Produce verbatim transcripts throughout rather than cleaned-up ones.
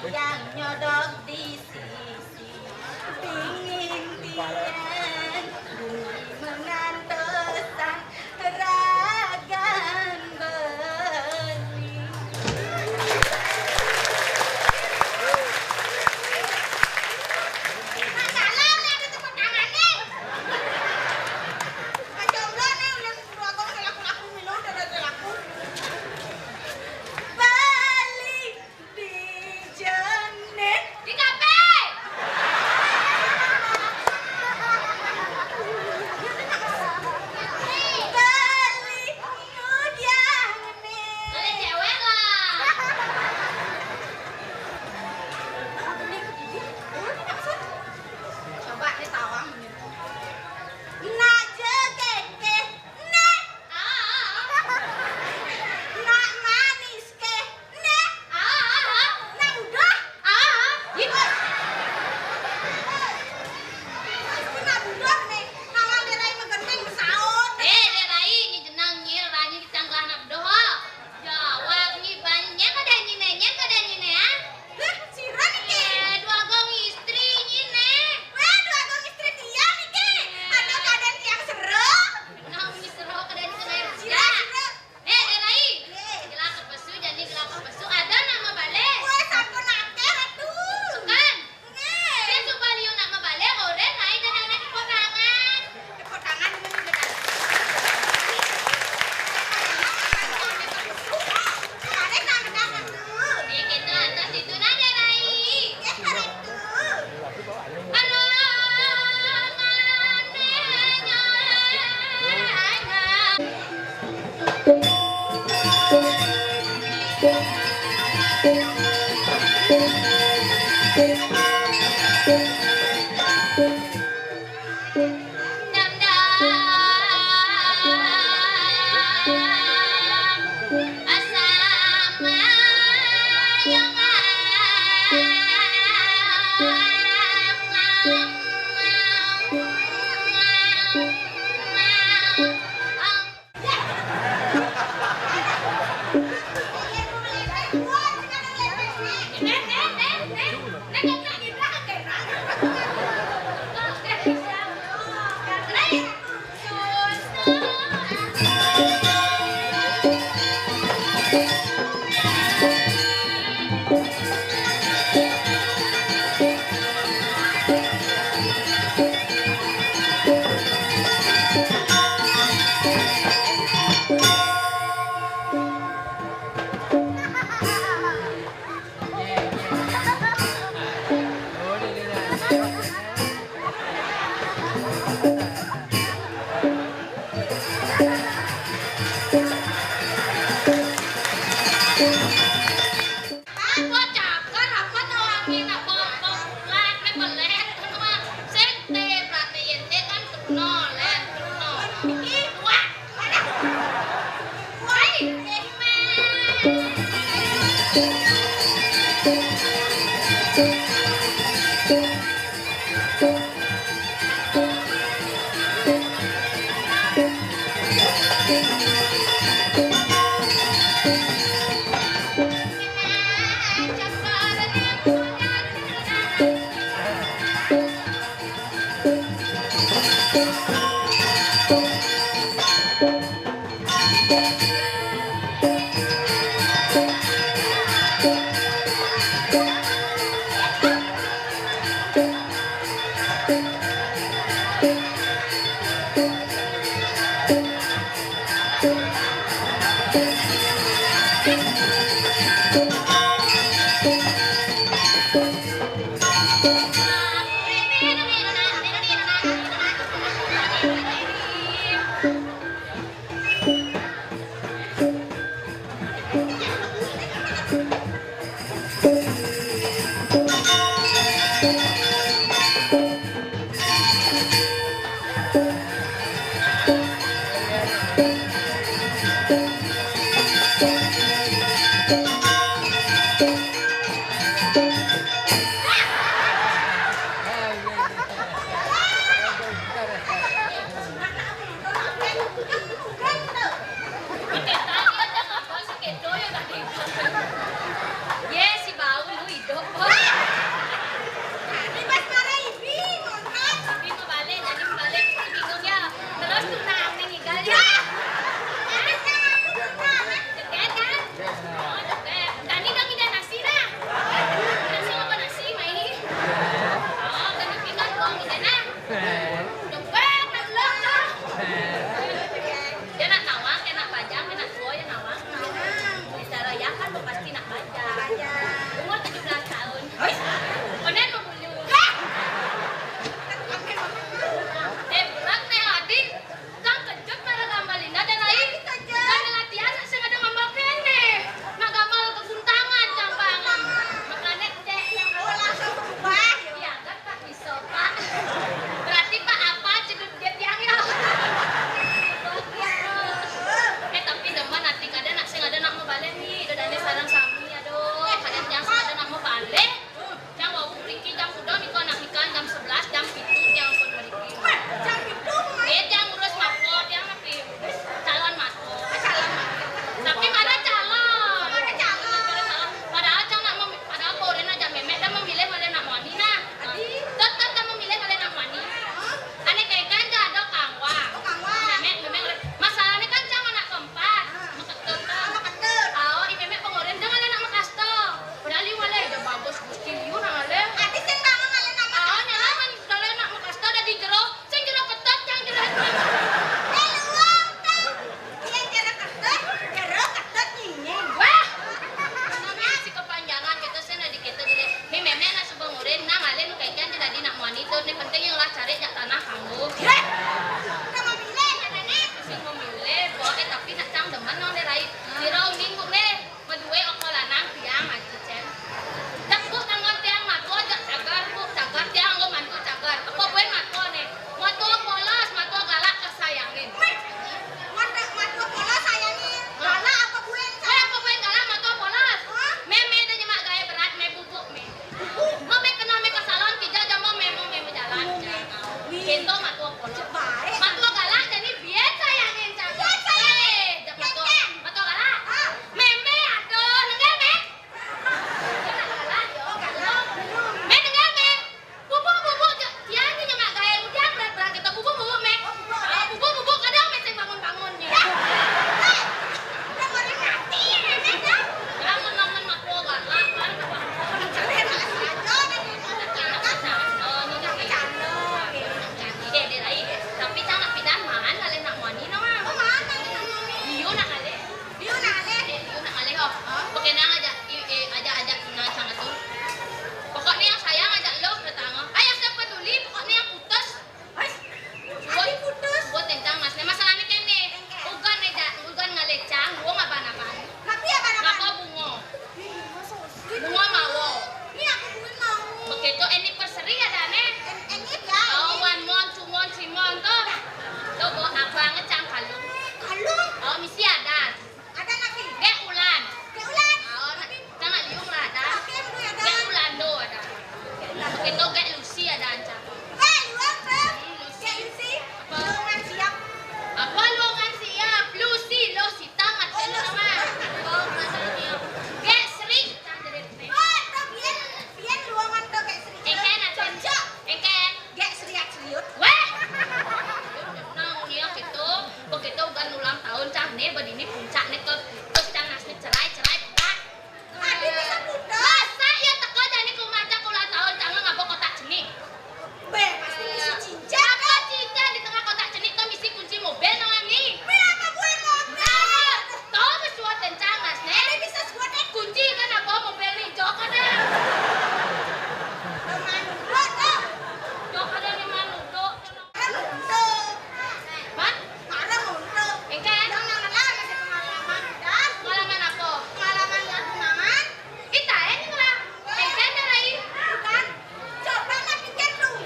Yang nyodok di sisi dingin tiang, bumi mengantosan ragan beli. Masalah ada tepuk tangan nih. Jomblo nih, udah dua gong laku-laku, minum udah laku-laku. Bali di Jone. Di kafe. Bali ngujang nih. Ada cewek lah. Coba nih tawang gitu. Nak jegege, nek. Nak manis ke, nek. Nak udah. Gitu. Nak udah nih. Kalau dia lain megenting besaut. Eh, dia lain, ini jenang nyil, rani kita nggak anak doh. Jawab nyi, banyak ada nyine, nyak ada nyine, ah? Hah, sira niki? Eh, dua gong istri nyine. Wah, dua gong istri dia niki. Ada keadaan yang seru. Nang nyi seru keadaan di tengah. Sira, sira. Eh, Derai. Iya. Gelak kepesu, jadi gelak kepesu. Ada nama balik. Wah, sampun akeh, Ratu. Sukan. Nggih. Sing supaya nak mabalik, ora naik dan anak tepuk tangan. Tepuk tangan dulu nih, Derai. Ada tangan dulu. Nih, kita atas itu nah, Derai. Ya, Ratu. Halo, mana? Ye, si bau lu hidup. Misi adan. Adan api? Gék Ulan. Gék Ulan. Aon, cang aliung lah adan. Gék Ulan do adan. Gék Lucy adan, cang. Wah, luang, Bang. Hmm, Lucy. Gék Lucy. Apa? Luangan siap. Apa luangan siap? Lucy, Lucy tang. Oh, Lucy. Gék Sri, cang jadi. Oh, to bian, bian luangan to Gék Sri. Engken, Gék Sri. Engken. Gék Sri Asriut. Wéh! Nah, mun ieu kitu, begitu ugan ulang tahun, cang, nih, badini puncak nih, ke, terus cang ngasih cerai, cerai, putak. Adi bisa putus? Masa ieu teka jani kumaha, cang, ulang tahun, cang, ngabo kotak cenik. Béh, pasti misi cincin. Apa cincin di tengah kotak cenik tuh misi kunci mobil, Nawang, nih? Béh, apa gue mobil? Nah, tuh, geus suat dan cangas, nih. Adi bisa suat, eh? Kunci kan apa mobil nih, jok ada. Manudo, tuh. Jok ada nih manudo. Manudo. Hah? Manudo. Engken. Jangan lama-lama, saya pengalaman, dan pengalaman apa? Pengalaman nggak tunangan. Kita ini lah. Engken ada lain. Bukan. Coba nak pikir tuh.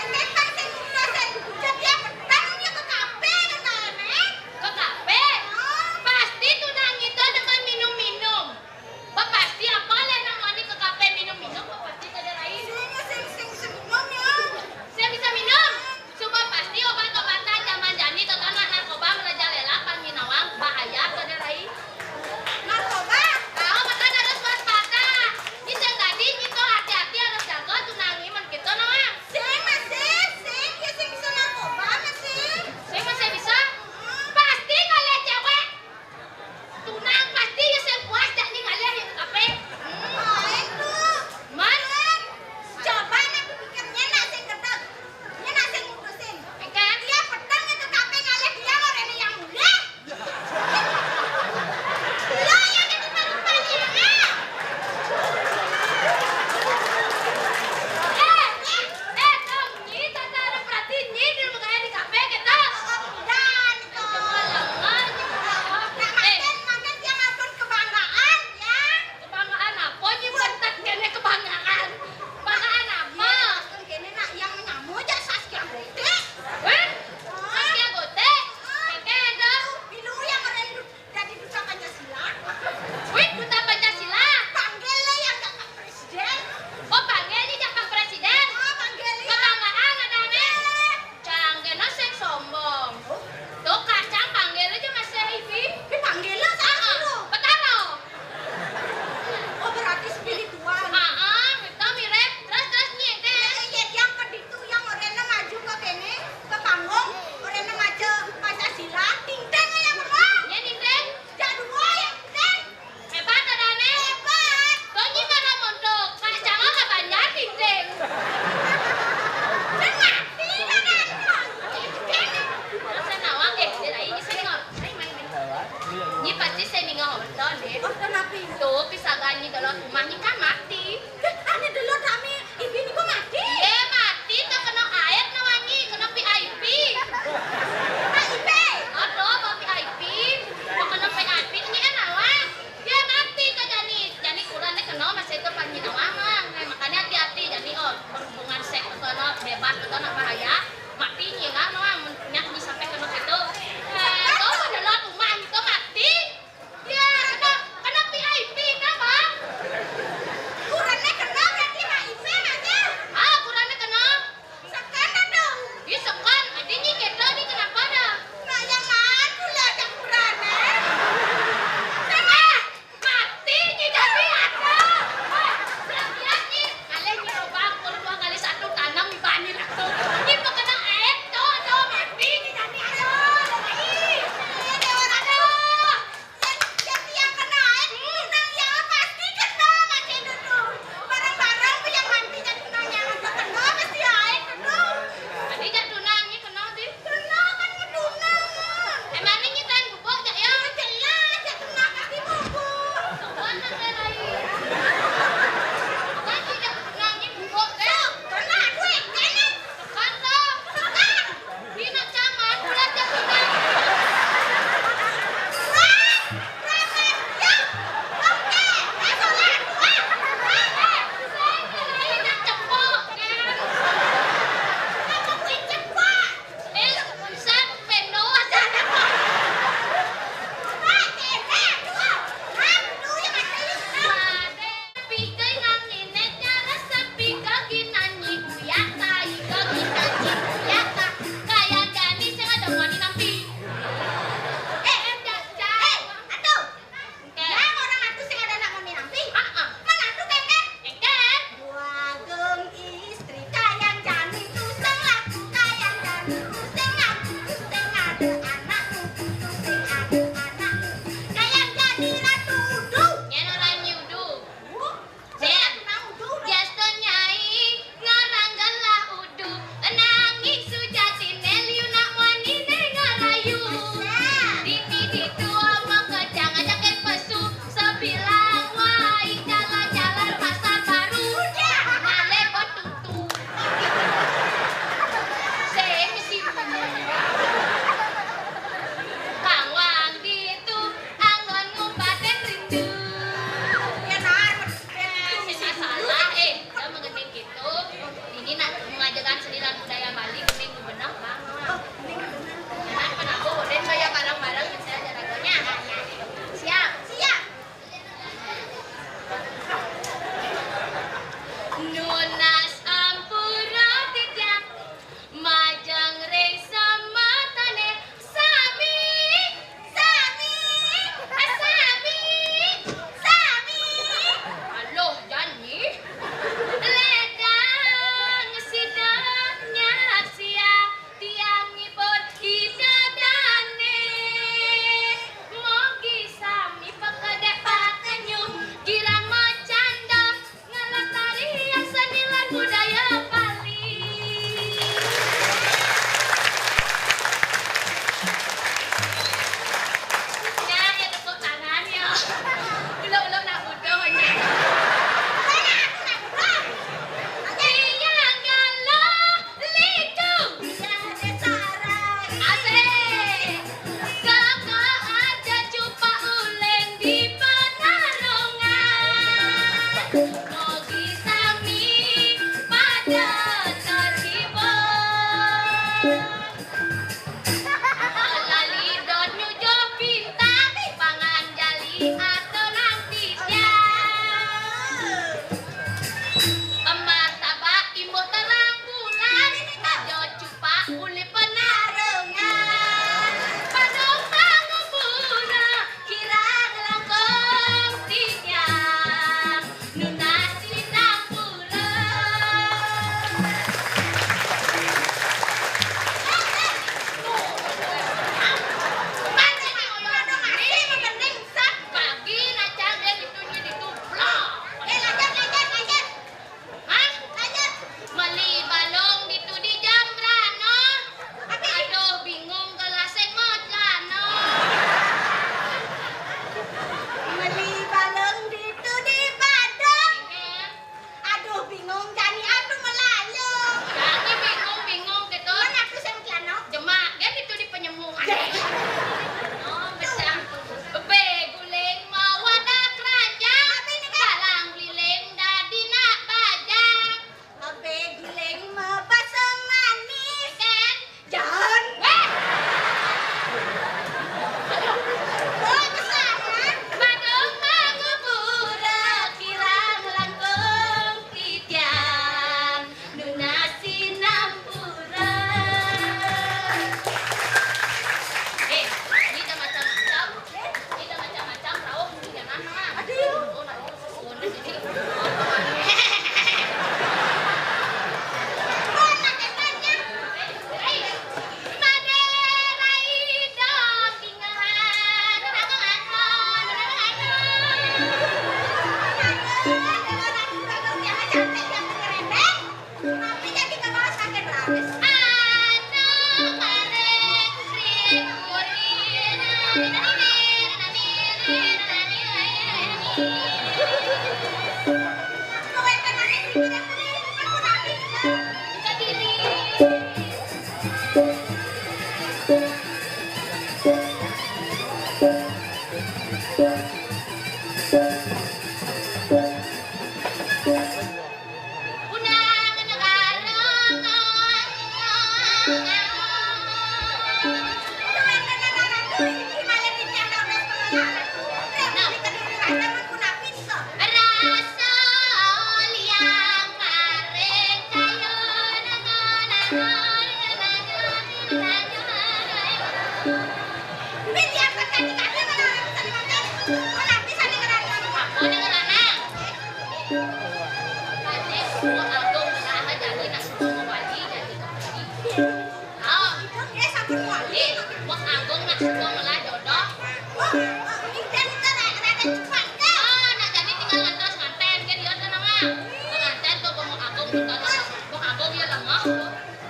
Engken kan saya muda, saya muda, dia petang dia ke kafe, kan, eh? Ke kafe? Oh. Pasti tunangan itu dengan minum-minum. Ba pasti apa lé nang wani ke kafe minum-minum, ba pasti kada lain. Sing, sing, sing, sing minum, ya. Sing bisa minum. Suba pasti obat-obatan zaman jani, tatangga narkoba merajalela, panginawang bahaya kada lain. Narkoba? Tahu, maka harus waspada. Ni sing tadi, ni tuh hati-hati, harus jaga, tunangi, mun kitu, Nawang. Sing, masih, sing, ya sing bisa narkoba, masih. Sing masih bisa? Hmm. Pasti ngalih cewek. Tunang pasti ya sing puas dah ningalih yang kape. Hmm. Lain tuh. Man? Coba nak pikir, nyén nak sing gedeg. Nyén nak sing mutusin. Engken. Dia petang itu kape ngalih dia orang yang mulih. Lo yang jadi paling-paling, ah. Eh, eh, eh, dong, ni tata ada perhatiin, ni di rumah kaya di kafe kita. Dan, eh. Nah, makan, makan siang ampun kebanggaan, ya. Kebanggaan apa, nyi? Bentet kene kebanggaan. Kebanggaan apa? Iya, maksud kene nak yang menyamu aja Saskia Gotik. Weh? Saskia Gotik? Keke ada. Pilu yang ada du-, jadi duta Pancasila. Wih, duta Pancasila. Panggil lah yang Pak Presiden. Oh, panggil nih Pak Presiden. Oh, panggil ya. Kebanggaan ada nih. Iya. Cang kena sing sombong. Tuh kacang panggil aja Mas Ibi. Dipanggil lo sama lo. Betaro. Oh, berarti spiritual. Ah, ah, kita mirip. Terus, terus, nyi, teh. Iya, iya, yang ke ditu, yang orangnya maju ke kene, ke panggung, orangnya maju Pancasila, ting teng yang perang. Ya, ting teng. Jadwal yang ting teng. Hebat, Dane. Hebat. Kok nyi malah montok? Kacang ka banjar, ting teng. Dan mati, Dane. Kene. Rasa nawang, eh, dia lain, ini senior. Ayo, main, main. Nyi pasti senior nonton, deh. Oh, kenapa? Tuh, pisagan nyi kalau rumah nyi kan mati. Eh, ane dulu kami, Ibi niku mati. Iya, mati, tak kena air, kena wangi, kena V I P. V I P? Aduh, V I P. Kok kena V I P, ini kan nawang. Dia mati ke jani, jani kurang deh kena masih itu panji nawang, Mang. Nah, makanya hati-hati, jani, oh, berhubungan seks itu, no, bebas itu, no, bahaya. Mati nyi, kan, nawang, nyak nyi sampai kena situ. Eh, tuh, pada lo rumah itu mati. Ya, kena, kena V I P, kan, Bang? Ku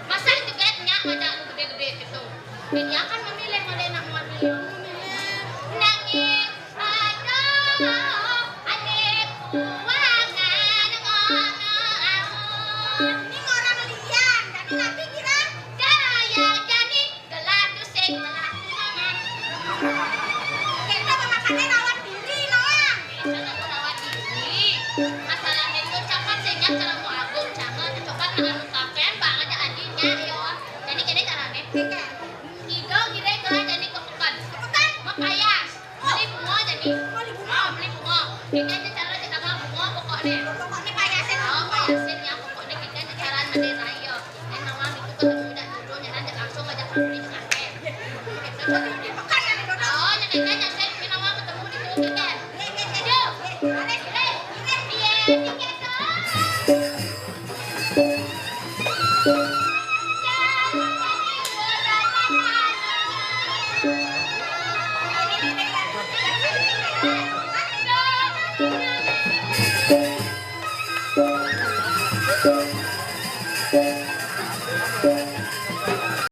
Masa jebet nyak ngajak nu gedé-gedé gitu. Bini akan memilih model nak muat milih. Nangis, aduh, adik kuangan ngono aun. Ini orang lian, jadi nabi kira. Gaya jadi gelah tuh sing melah. Kita memakannya rawat diri, Noang. Kita nggak mau rawat diri. Masalahnya itu cakap sehingga kalau mau agung, jangan coba tangan kapen banget ya adinya, yo. Jadi gini caranya. Tiga gini kalau jadi kepekan. Kepekan? Makayas. Beli bunga jadi. Beli bunga. Oh, beli bunga. Kita aja cara kita mah bunga pokoknya. Pokoknya payasin. Oh, payasin ya, pokoknya kita aja cara nanti raya. Ini nawang itu ketemu dak dulu, nyenan langsung aja beli dengan teh.